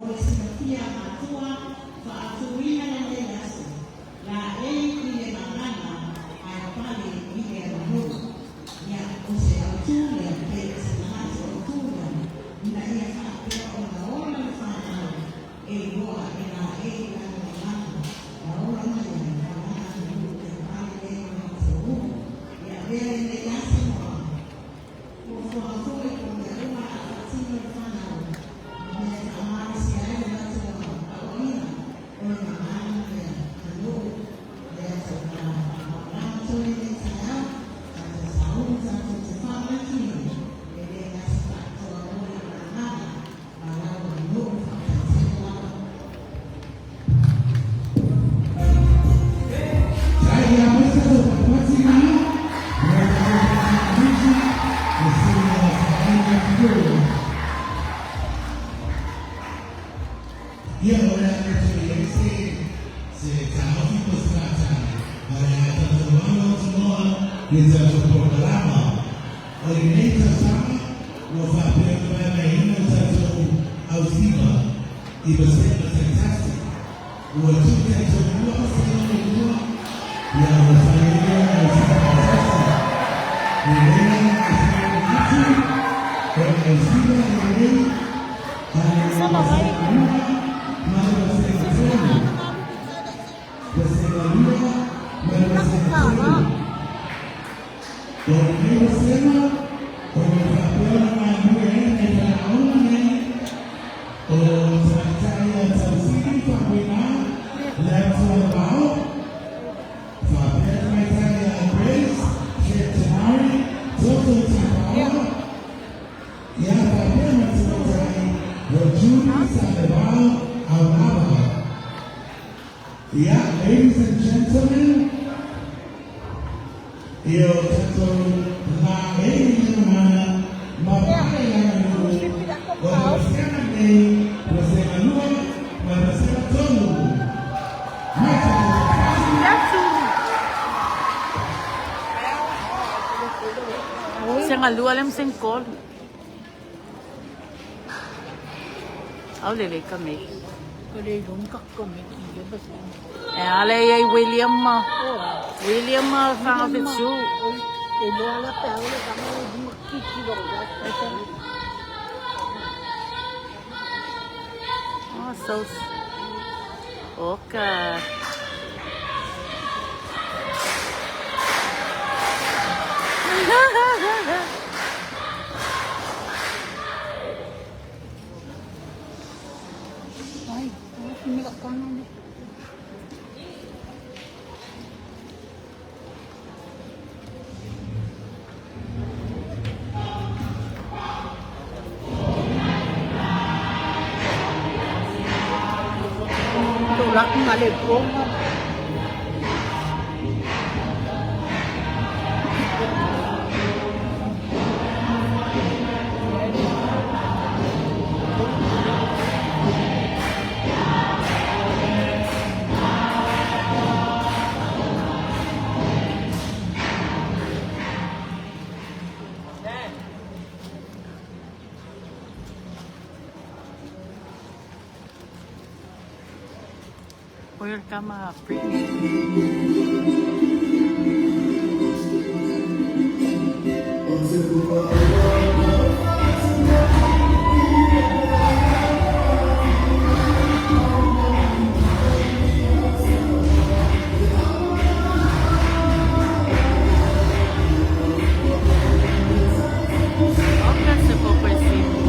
Mo le silafia matua, faatuina lenei aso, laei i le gagana ae pale i le aganuu. Ia, o se autu lea pe o se manatu autu lea ina ia faapea ona ola le fanau e iloa e laei lana gagana ma ola mai ai ma lana aganuu e pale lea i lona toaluma. Ia avea lenei aso ma fuafuaga foi o mea uma o le a faatino e le fanau ma mea e faamalosia ai le latou aoaoina o le gagana ma le aganuu lea tau faamalamalama atu ai lenei taeao. Tatou sauni tatou te faamanatuina e le aso faapitoa mo le gagana ma lau aganuu. Faafetai tele lava. Ia, o le a le toe i ai se taofi po o se faatali, a o le a tatou alo atu loa i le tatou polokalama. O lenei tausaga ua faapea ona vaevaeina le tatou ausiva i vasega taitasi. Ua tuu taitoalua vasega muamua, ia ona fai ai lea o le ausiva faatasi. Lelei la le masani atu o le ausiva lenei a le vasega lua ma le vasega tolu. Vasega lua ma le vasega tolu. O lenei vasega, o lo o faapea ona galulue ai lenei faleaoga nei, o tamaitai ia Tausili Faumuina Leatualabao, faapea tamaitai ia Grace Chef Tamari Toto Tipaoa, ia faapea ma tamaitai o Judy Salevao Aulava. Ia, ladies and gentlemen, ia o tatou laei i le gagana ma pale i le aganuu, o le vasega lenei, vasega lua ma le vasega tolu. Mai tatou tatalo. Senga lua le ma seng kolu. Au le le ka me. E ale ia i William ma. William ma whanga whitu. Oh, so okay. Oia le tama a Brittany. Oka se popo e simu.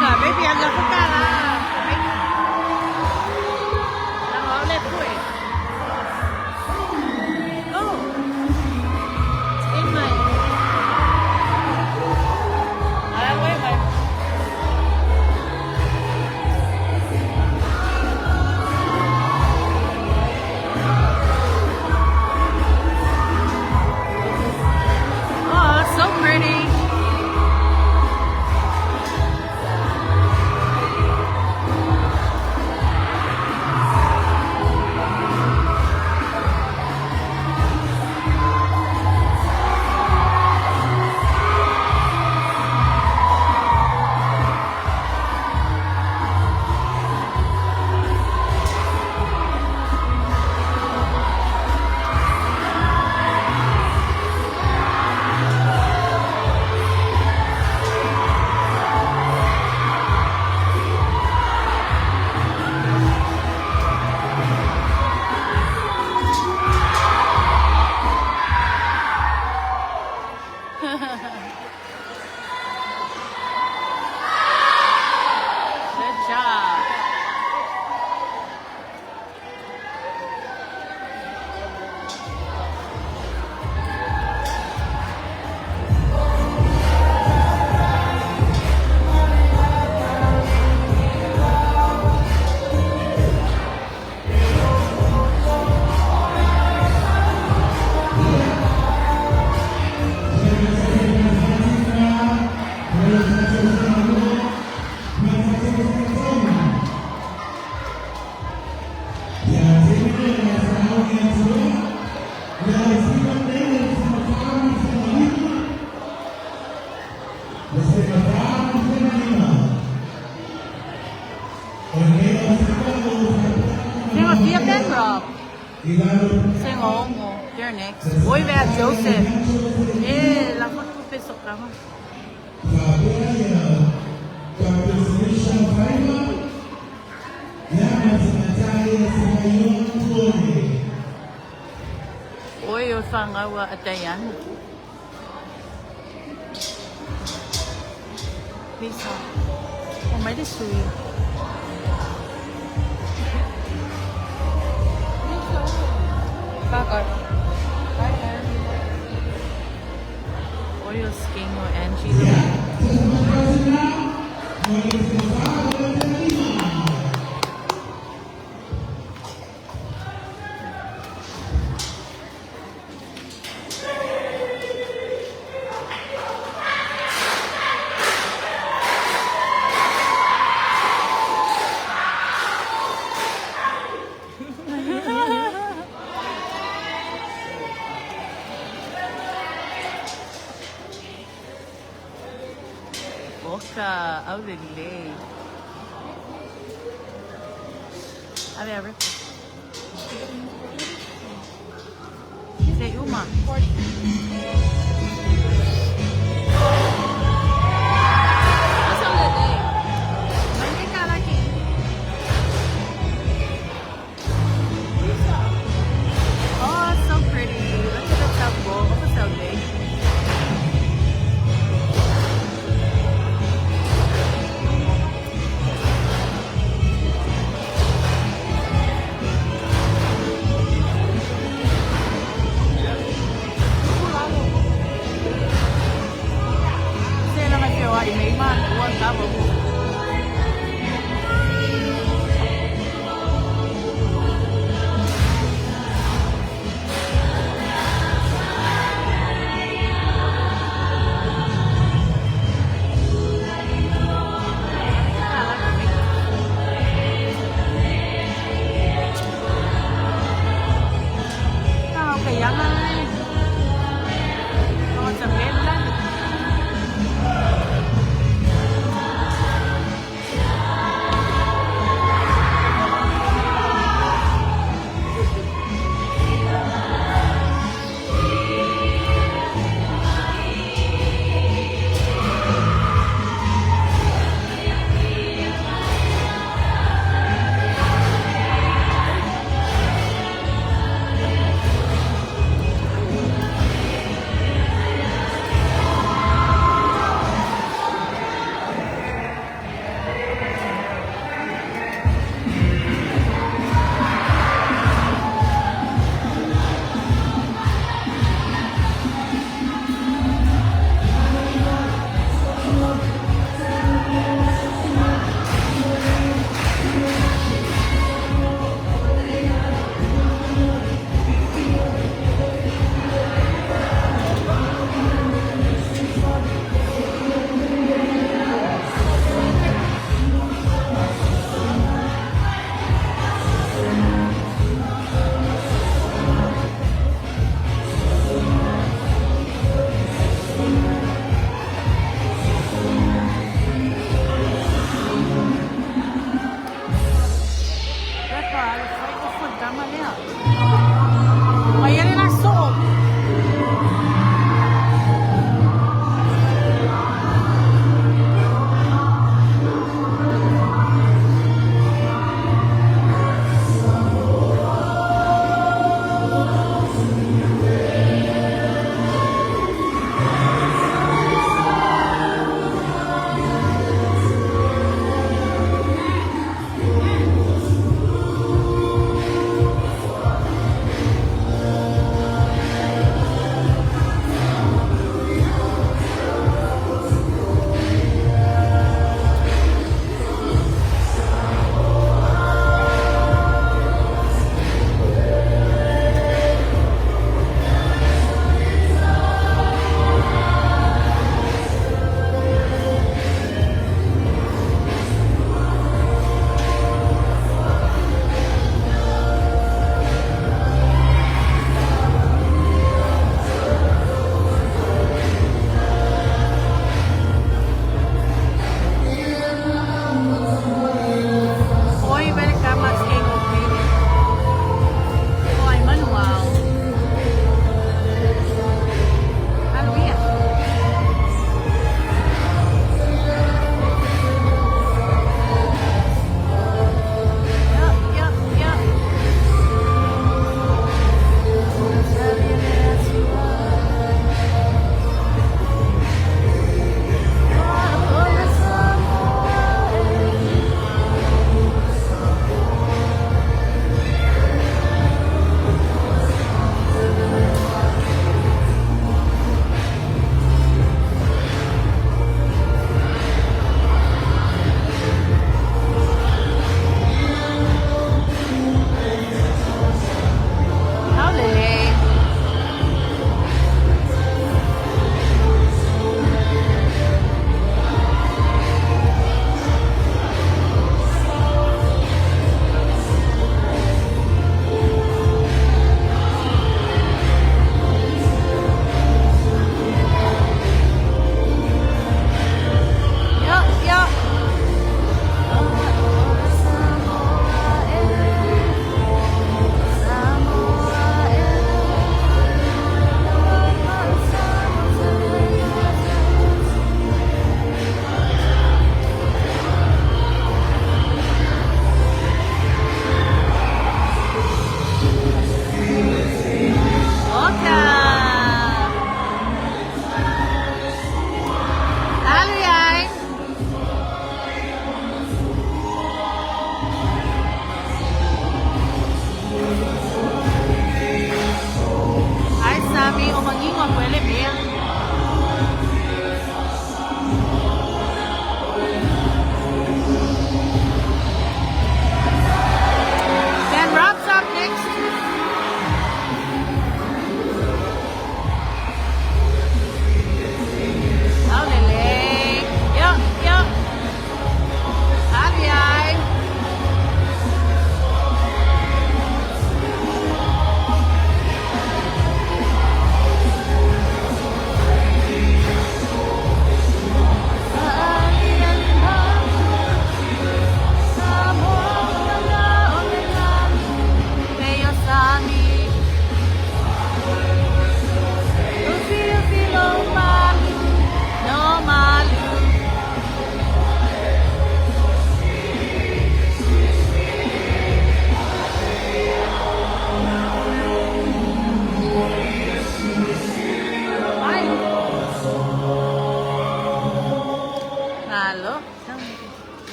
Ka baby ang lako ka la. Go. In my. Ala wait my. Oh, so pretty. Good job. Sing a Fia Rob. Sing Ongo. They're next. Boy, we have Joseph. Eh, la foto peso kama. Oi, o whangaua a Diana. Lisa. O mai le sui. Oi, o sking o Angie. Oka, au le lei. Ave a rip. Say uma. Oh, so pretty. Look at the top bowl. Look at so big. Sei lá, mas eu acho meio mal. O andava. Okay, yan ay. Oh, sa bed lang.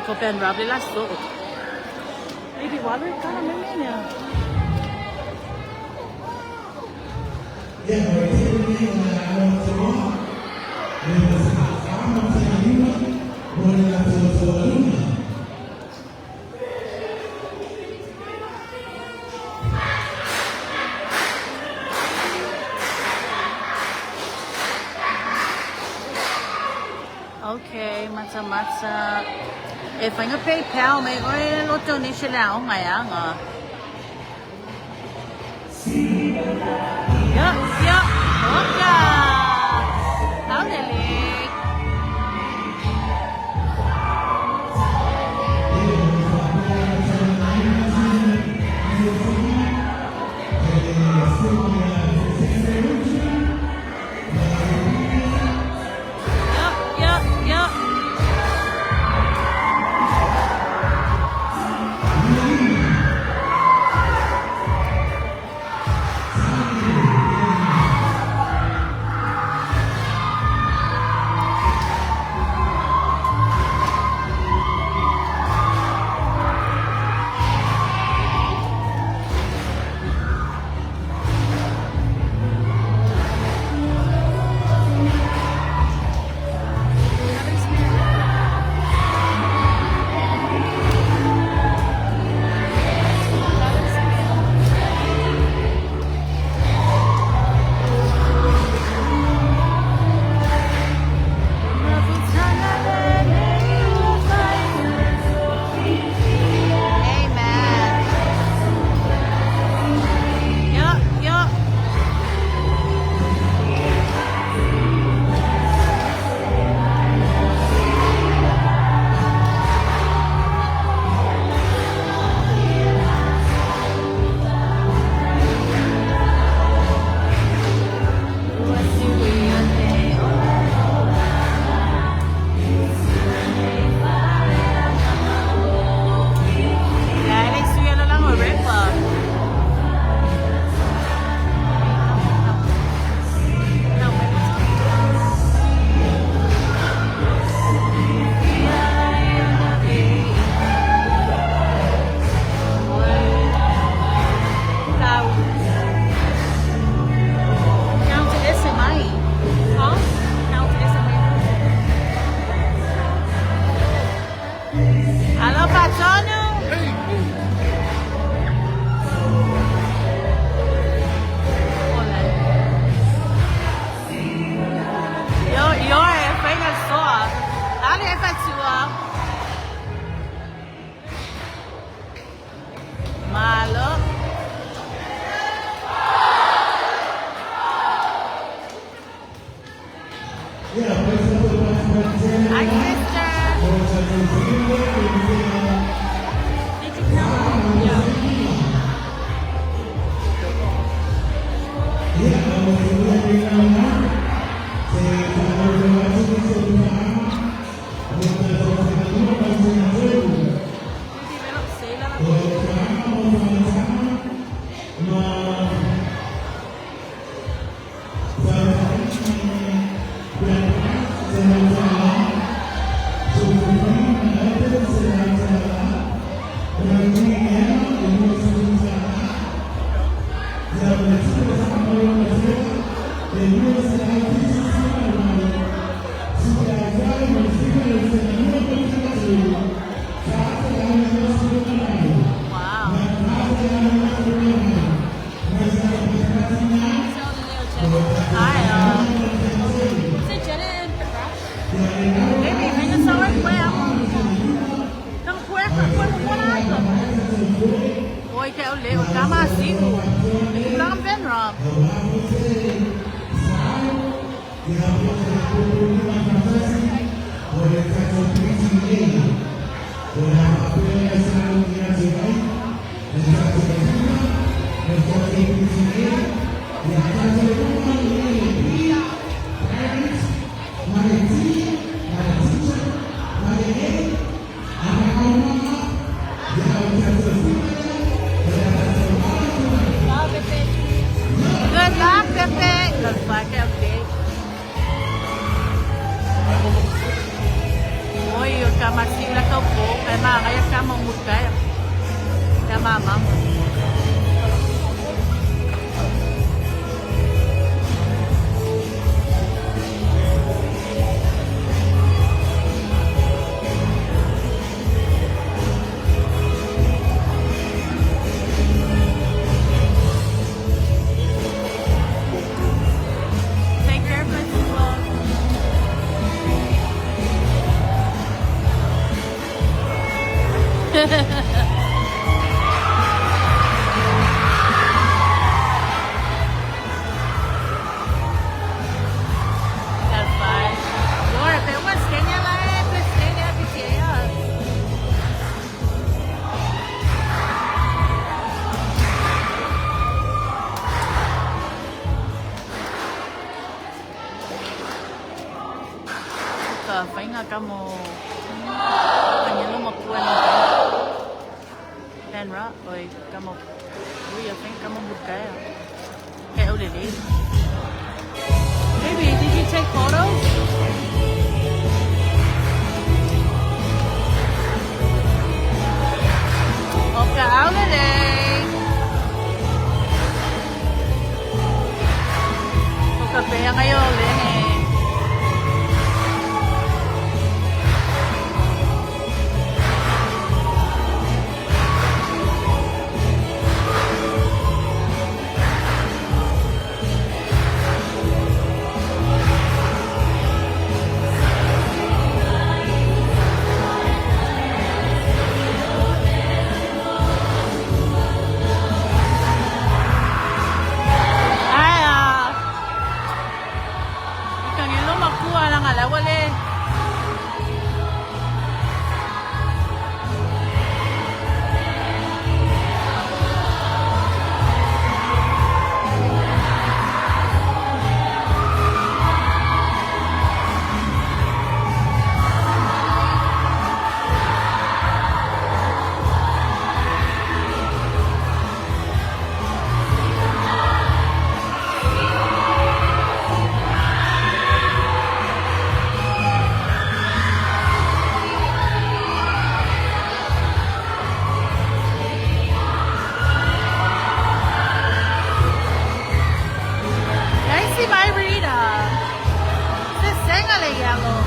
Ko Ben Rob le laso. Baby water kana me mena. Okay, matsa matsa. E whainga PayPal me oe loto ni se lea o ngai anga. Ya, ya, oka. Taulele. Ya, ya, ya. Amen. Yup, yup. Dahil suya na lang o repa. Count ese mai. Huh? Count ese mai. Hello, Patonu. Hola. Yo, yo e whainga soa. Ale e whatua. Malo. Hi, sister. Did you come? Yeah. You develop sailor. Wow. Hi. Is it Jenna and Rush? Baby, venga sa kwe amo. Tang kwe ka kwe mo na ka. Oi ke o le o kama siku. Lang Ben Rob. Good luck, Pepe. Good luck, Pepe. Oi, o kama sila ka po. Ai maangai kama mutaya. Ya mama. Take care, Francisco. That's fine. Lord, pero mas Kenya la pues Kenya PTA. Ka fainga ka mo kanyelo makua ni Benra oi ka mo ui I think ka mo mukaya. Ke olele. Baby, did you take photos? Okay, aulele. O kape ngayon, lene. Ay, ah. Ikang ilo makuha lang alawale. I see my Rita. Se sengale yellow.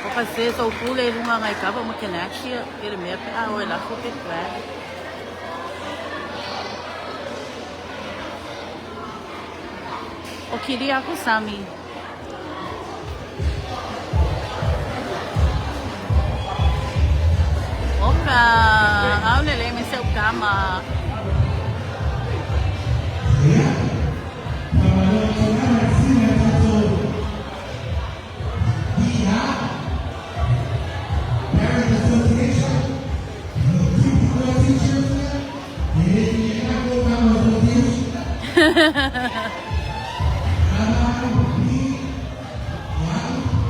O ka se so kule lunga ngai kapa mo kenaxia ere mea pe a o e lafo pe kwe. O kiri aku Sami. Oka, aulele me seu kama.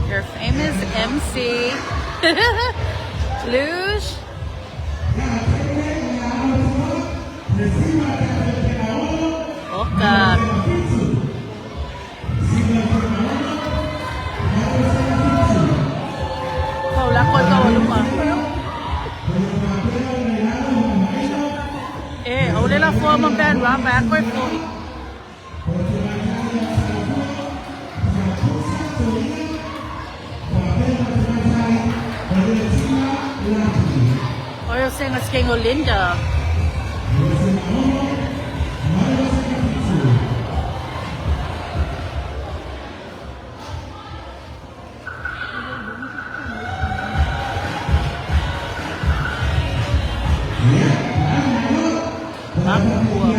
Your famous MC. Luge. Oka. Paula ko to luma. Eh, ole la forma ben run backward for. Oyo senga skengo Linda. Makukua.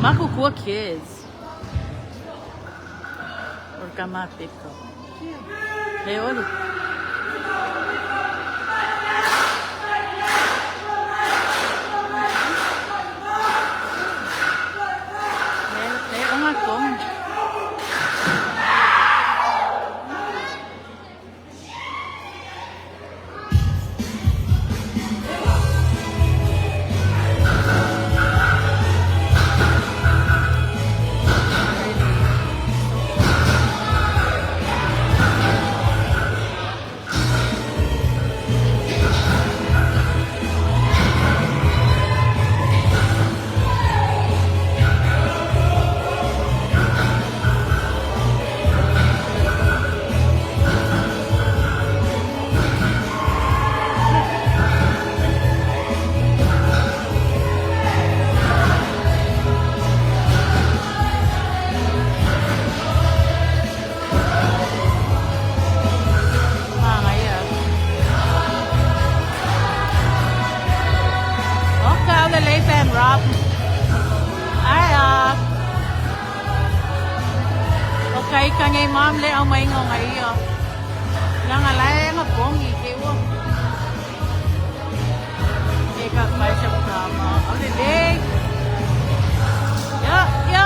Makukua kids. Or kama piko. Hey, oli. Hey, hey, onga kong. Mom le aumaiga o gaia. Leaga la e gapogi ke ua. Ke ka fai se kama. Aulelei. Ya, ya.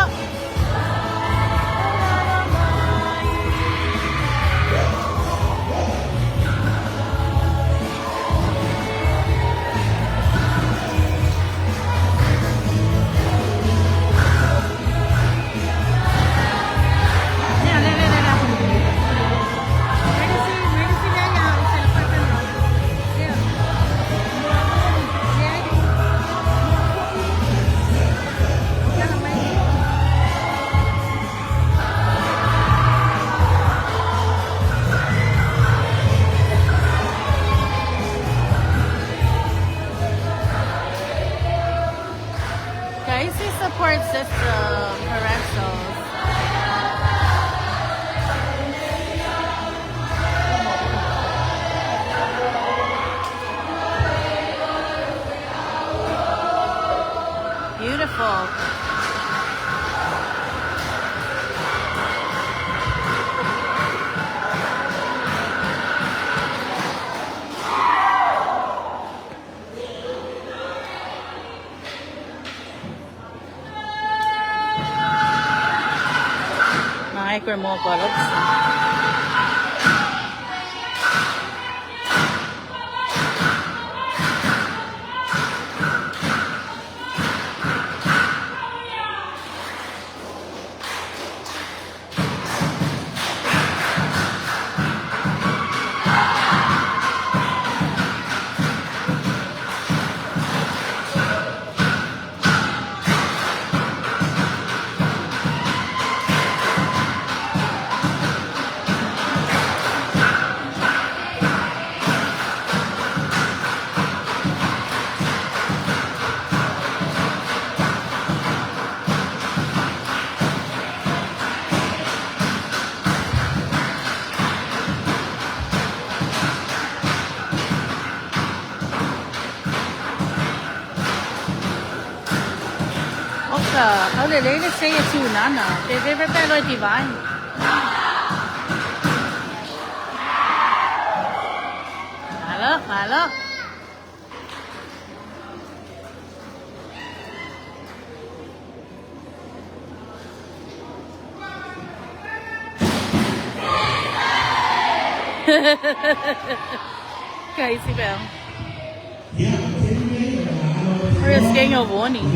Guys, support system, parentals. Beautiful. Micro more bottles. Oka, aulelei le seia tunana. Pe pe pe pe loi divine. 来了来了。Casey Bell. Risking a warning.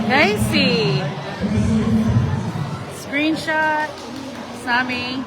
Casey. Screenshot. Sammy.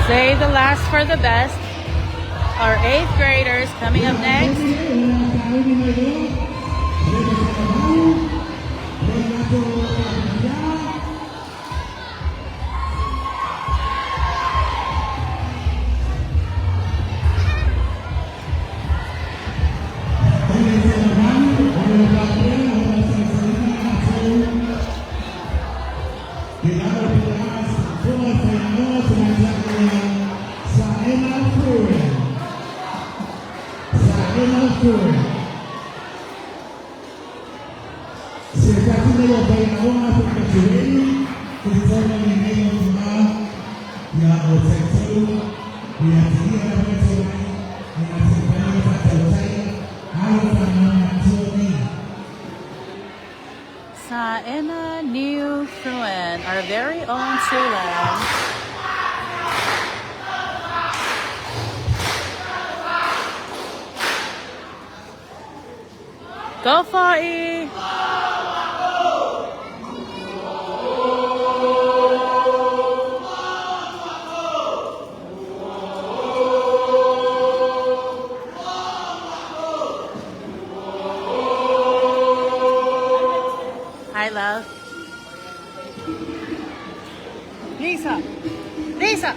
Save the last for the best. Our eighth graders coming up next. Saena New Fruin, our very own Tulan. Go Fa'i! Hi, love. Lisa! Lisa!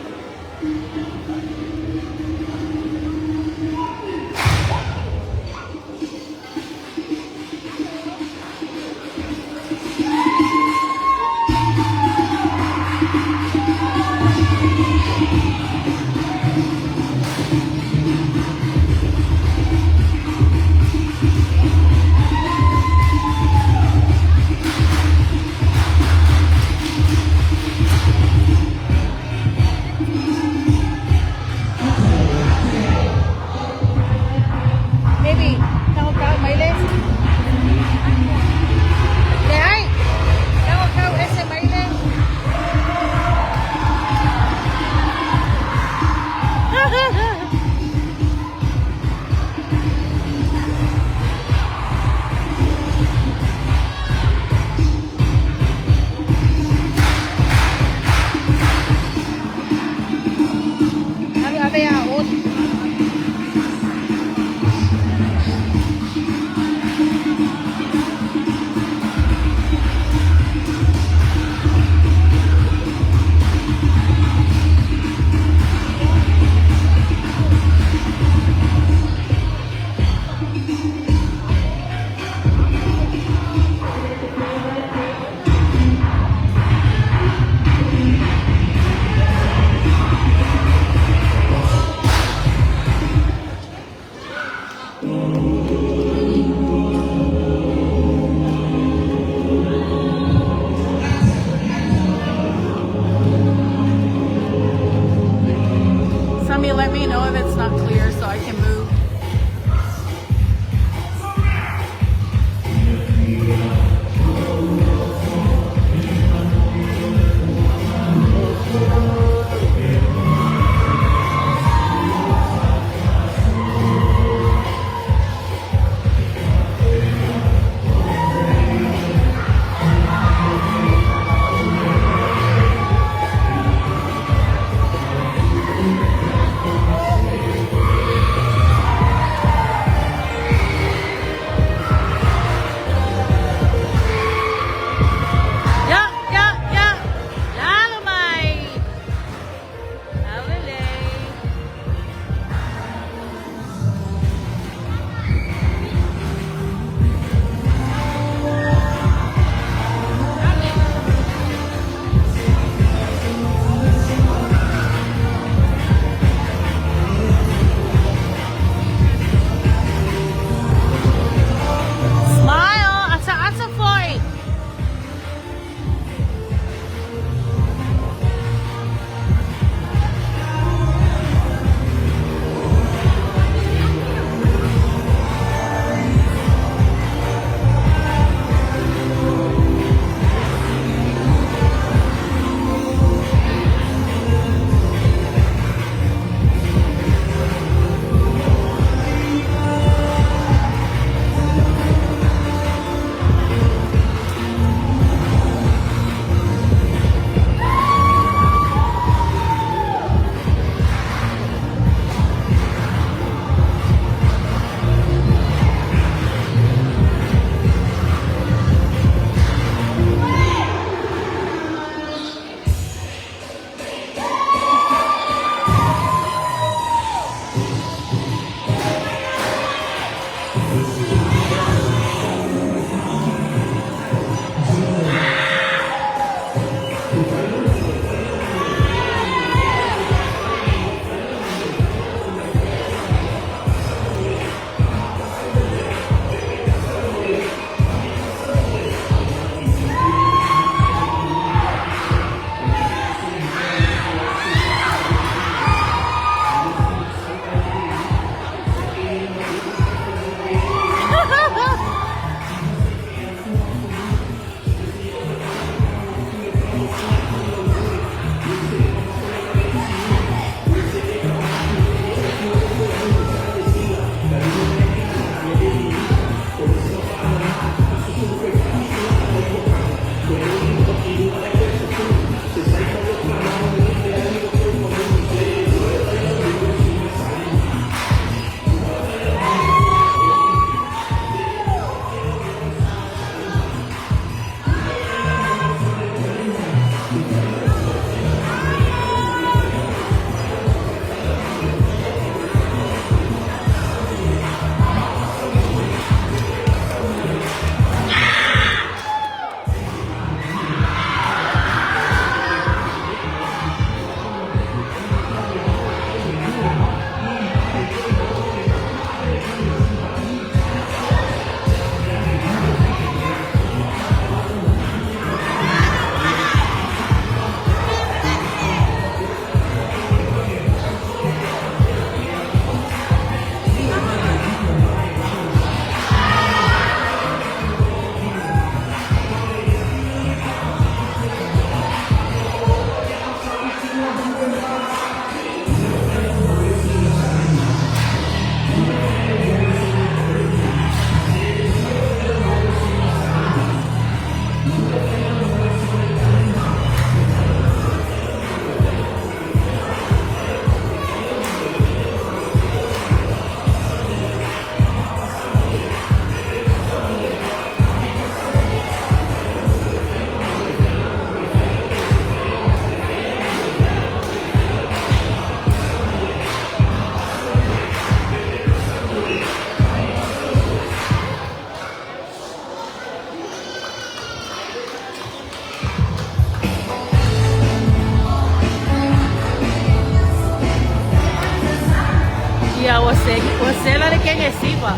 Ua sela le kenge siva.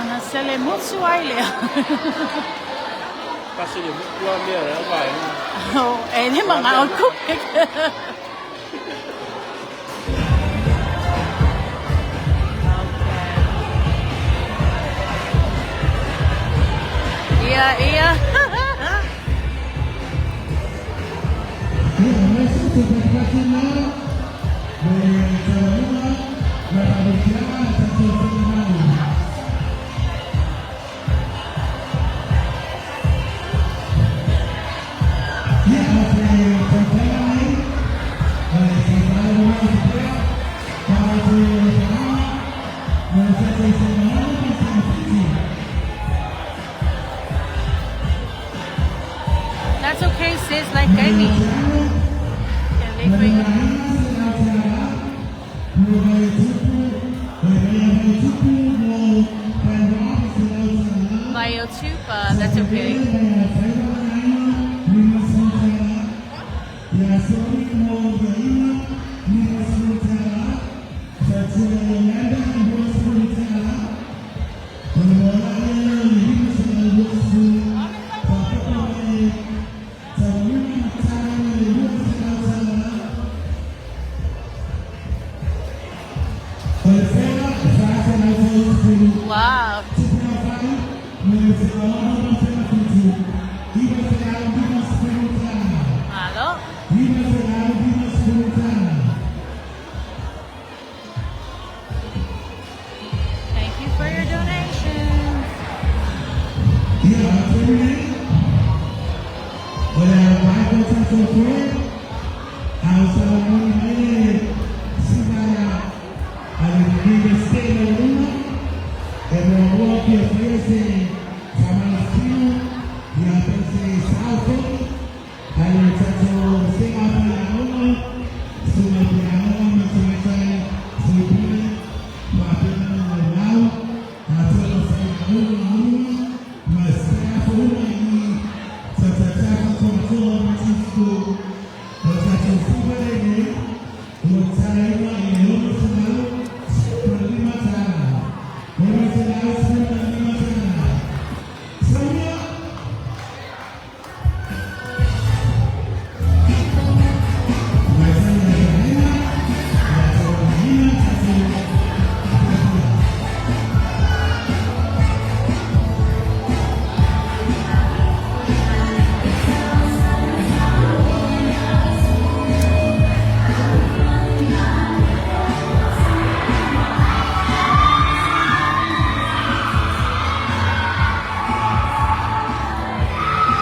Ona sele mutu ai lea. Pasele mutu a mea lea vaega. Oh, e le mangao kupe. Ia, ia. That's okay, sis, like Kenny. Can live for you. Viotupa, that's okay. Wow. Malo. Thank you for your donation.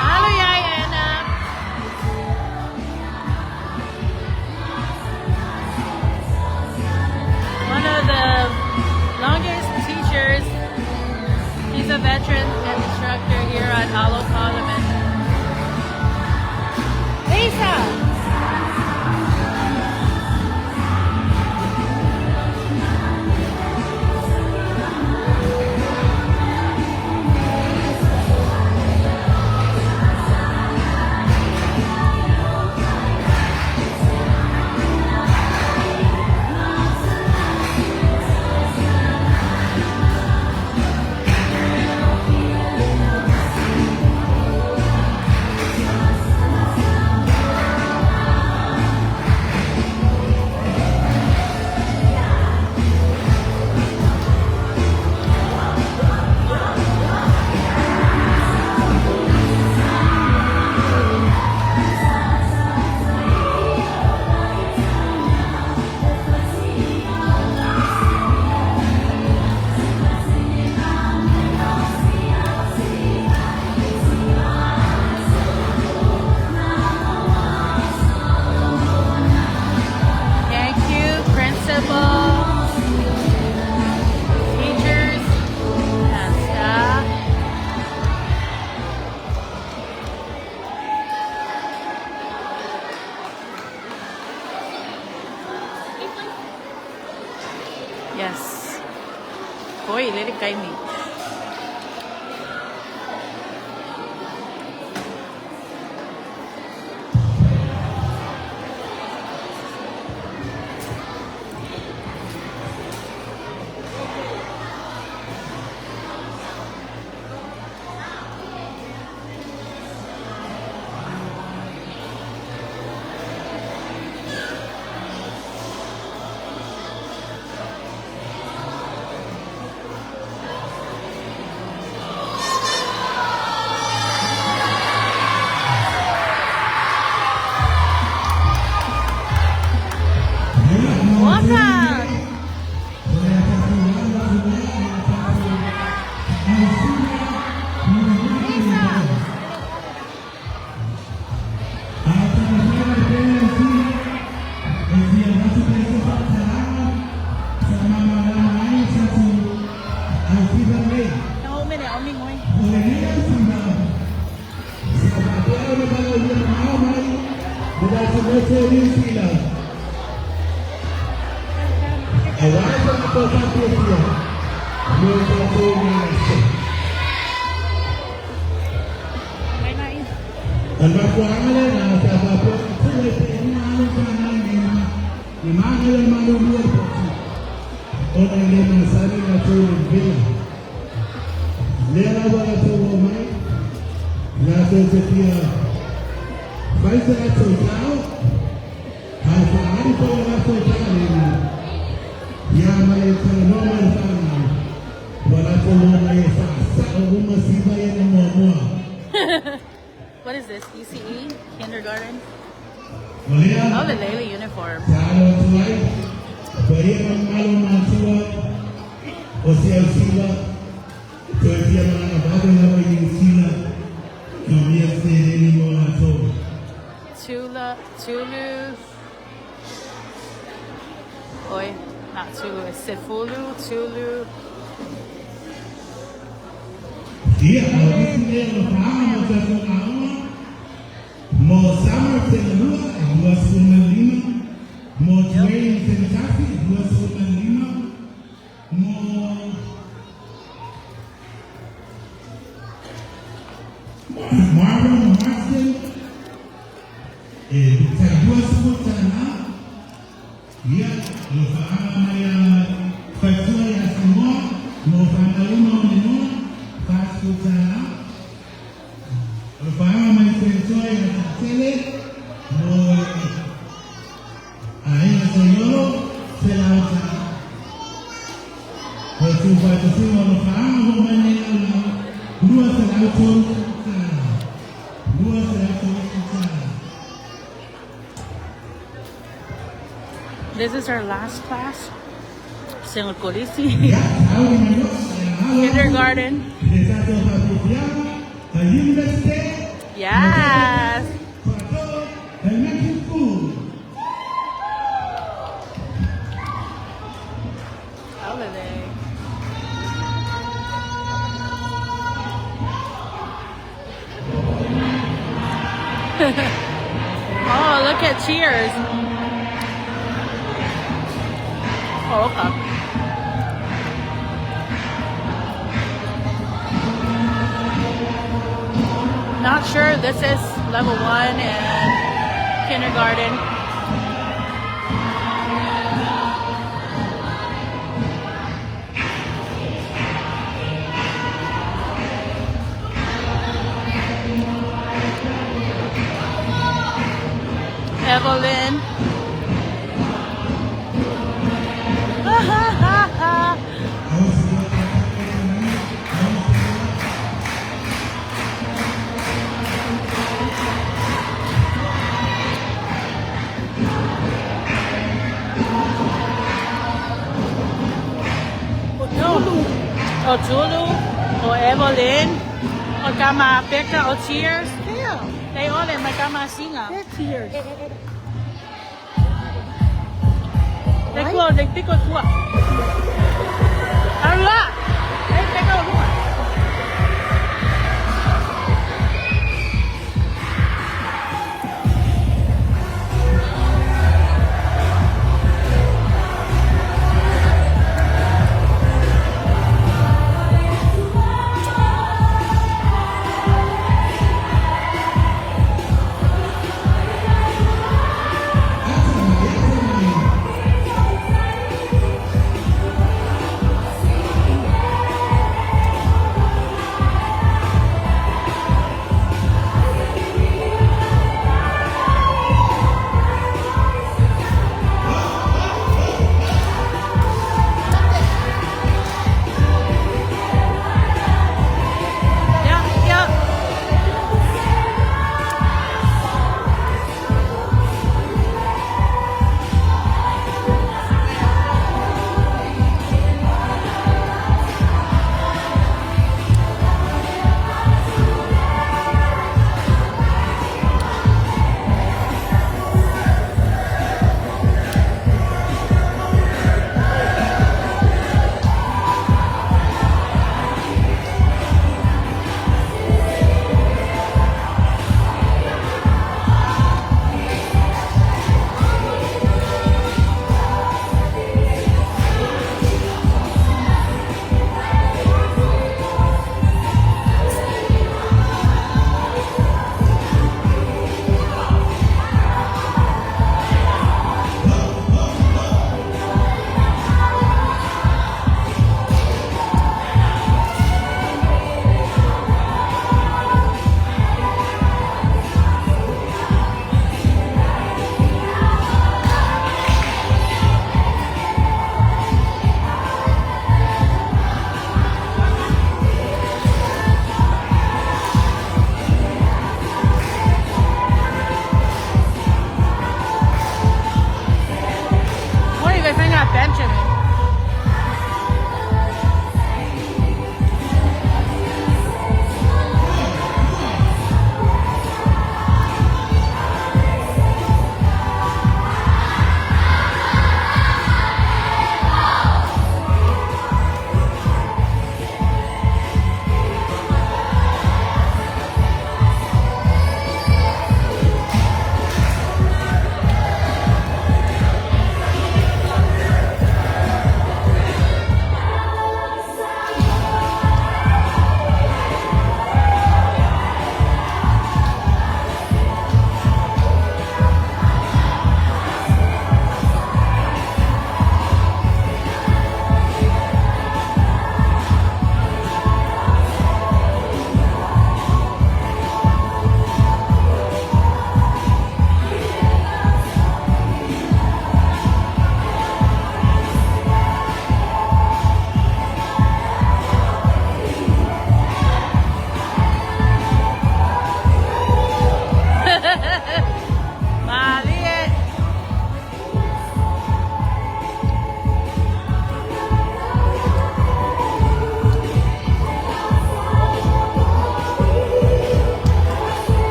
Halo, Yai Anna. One of the longest teachers. He's a veteran and instructor here at Alo Parliament. Lisa! Foi i le taimi. Waka! No, mene o mingoi. Mai nai. What is this? ECE? Kindergarten? Oh, the Lele uniform. Tula, Tulu. Oi, not Tulu. It's Sefulu, Tulu. This is our last class. Senhor Colisi. Kindergarten. Yes. Holiday. Oh, look at Cheers. Oh, okay. Not sure. This is level 1 and kindergarten. Evelyn. O Tulu, o Evelyn, o Kama Pekka, o Cheers. Yeah. They all in my Kama Singa. They're cheers. They close, they pick up what? Allah! They pick up what?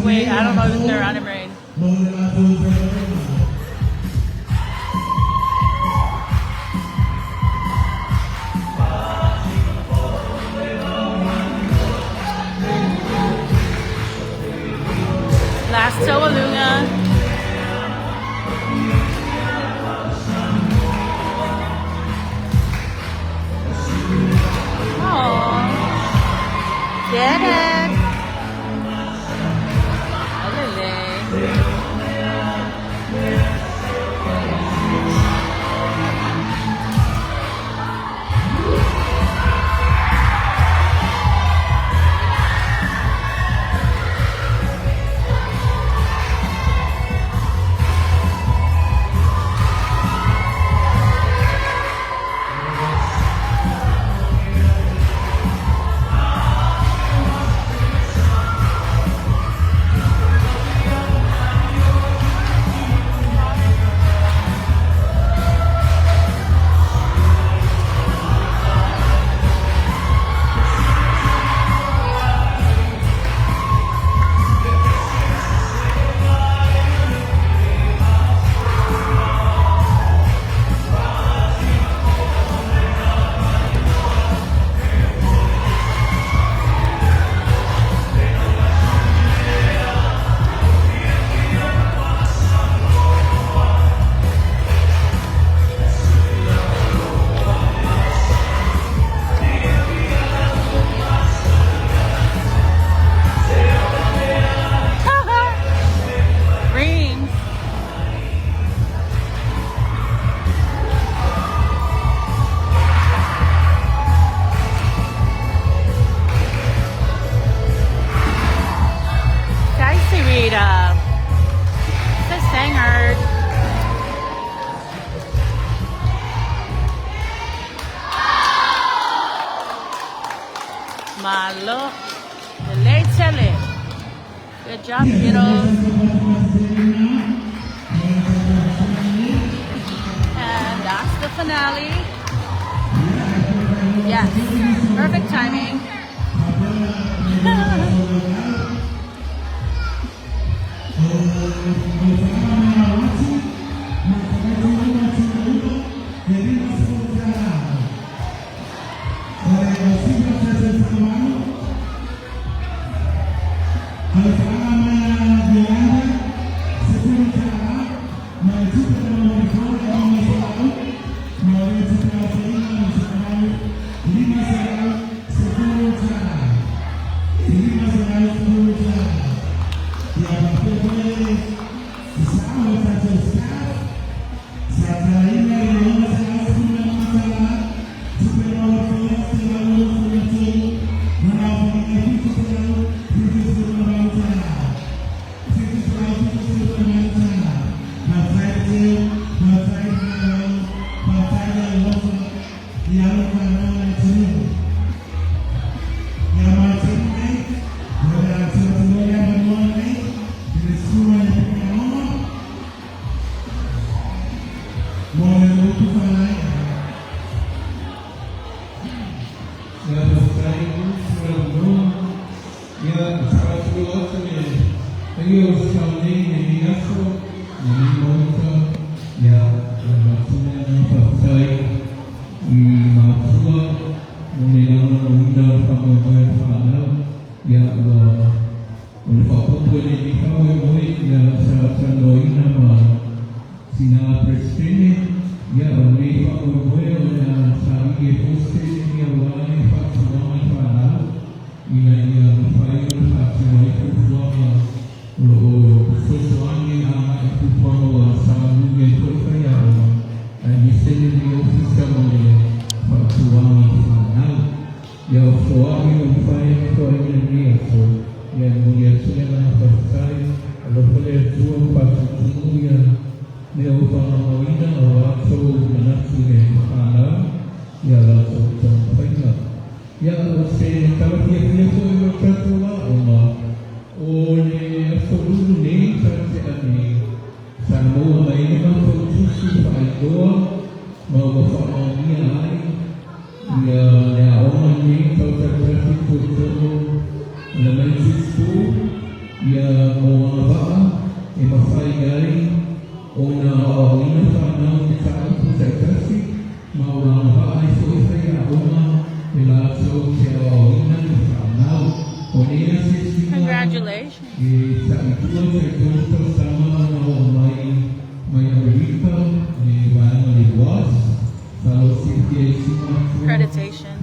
Wait, I don't know if they're on a marine. Last Taualuga. Aww. Get it. Malo. Lelei tele. Good job, kiddos. And that's the finale. Yes, perfect timing. Congratulations. Accreditation.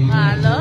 Malo.